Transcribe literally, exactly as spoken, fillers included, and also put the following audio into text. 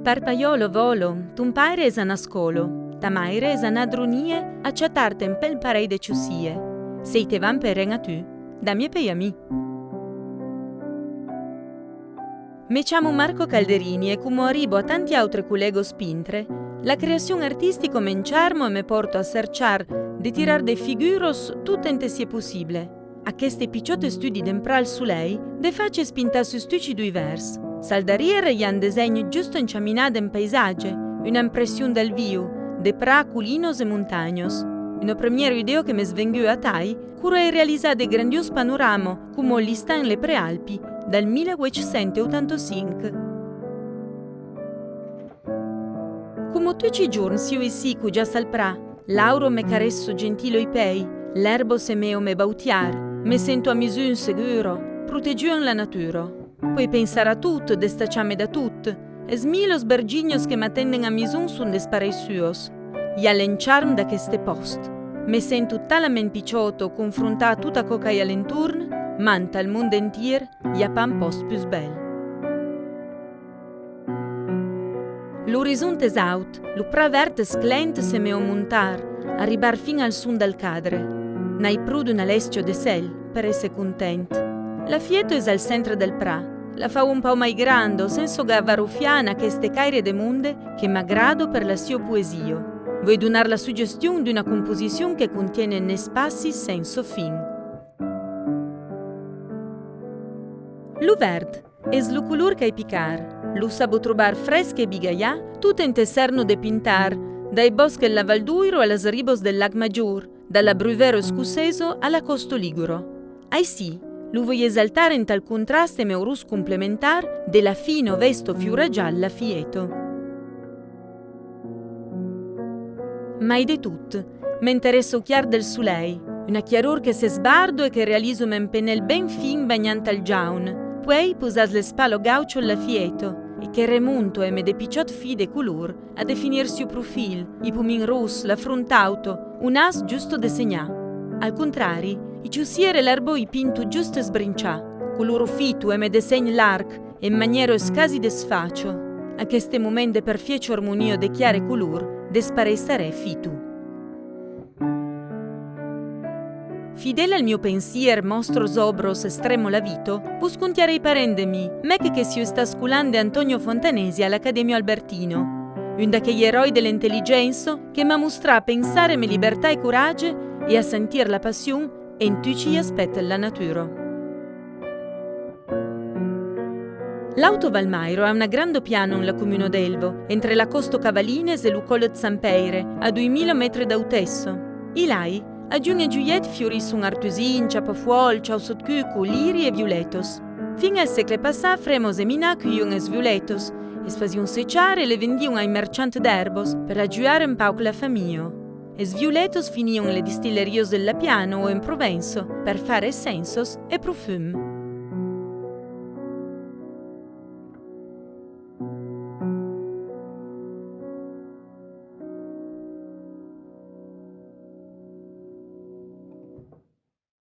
Parpalhòlo vòlo, ton paire es anat a scòlo, ta maire es anada dronir-te a chatar-te un bèl parelh de chaussiers. Se i te van per ren a tu, dam-ie pei a mi. Me chamo Marco Calderini e, coma arribo a tanti autres collègas pintres, la creacion artistica m'encharma e me pòrta a cerchar de tirar de figuras tot ente siá possible. Aqueste pichòt estudi d'emprar el solelh, de fach, es pintar sus tuchi doi vèrs. Sal darriere i a un dessenh just enchaminat d'un paisatge, una impression del viu, de prats, colinas e montanhas. Una premiera idèa que m'es venguda atai, quora ai realizat de grandiós panoramas, coma l'Istanh e le Prealpi, del mila uech cents e otanta-cinc. Coma tuchi i jorns, siáu aicí cojats al prat. L'aura me caressa gentila i pei, l'èrba se mèu a me bautiar, me sento a maison segura, proteguda en la natura. Poi pensar a tot, destachar-me da tot. Es milas barginhas que m'atenden a maison son despareissuas. I a l'encharm d'aqueste pòst. Me sento talament pichòta confrontada a tot aquò qu'ai a l'entorn, manta al mond entier, i a pas un pòst pus bèl. L'orizont es aut, lo prat verd es clent se mèu a montar, arribar fin al son del cadre. N'ai pro d'una lèstia de cèl per èsser content. La fieta es al centre del prat. La fau un pauc mai granda, sensa gavarrofiar en aqueste caire de monde que m'agrada per la siá poesia. Voi donar la suggestion d'una composicion que contiene un espaci sensa fin. Lo verd es lo color qu'ai picar. Lo sabo trobar fresc e bigalhat, tot ente cerno de pintar, dai bòscs de la Val d'Oiro a las ribas del Lac Major, da la Bruvèra escocesa a la còsta ligura. Aicí, lo voi exaltar ente el contrast e mèu ros complementar de la fina vèsta fiorajada la fieta. Mai de tot, m'interessa lo clar del solelh, una claror que s'esbarda e que realiza un penèl ben fin banhant al jaune, puei pausas l'espatla gaucha a la fieta e que remonta eme de pichòt fils de color a definir sieu profil, i pomin ros, la front auta, un nas just dessenhat. Al contrari, i chaussiers e l'èrba i pinto just esbrinchats, color fitu eme dessenh larg, en maniera es quasi desfacha. Aqueste moment de perfiecha armonia de clar e color despareissaré fitu. Fidèl al mieu pensier, mòstras, òbras, estrema la vita, vos contiarèi parent de mi, mèc que siáu estat scolan de Antonio Fontanesi a l'Acadèmia Albertina. Un d'aquelhs eròis de l'intelligença que m'a mostrat pensar eme libertat e coratge e a sentir la passion en tuchi i aspèctes la natura. L'Auta Val Mairo a una granda piana en la comuna d'Elva, entre la còsta Cavalines e lo còl de Sant Pèire, a doi mila mètres d'autessa. I lai, a junh e julhet, fiorisson artusin, chapafuòl, chauçat cuca, liri e violetas. Fin al sègle passat, fremas e minats cuion es violetas, es fasion sechar e le vendion ai marchands d'èrbas per ajuar un pauc la familha. Es violetas finion en le distilerias de la piana o en Provença per far essenças e profum.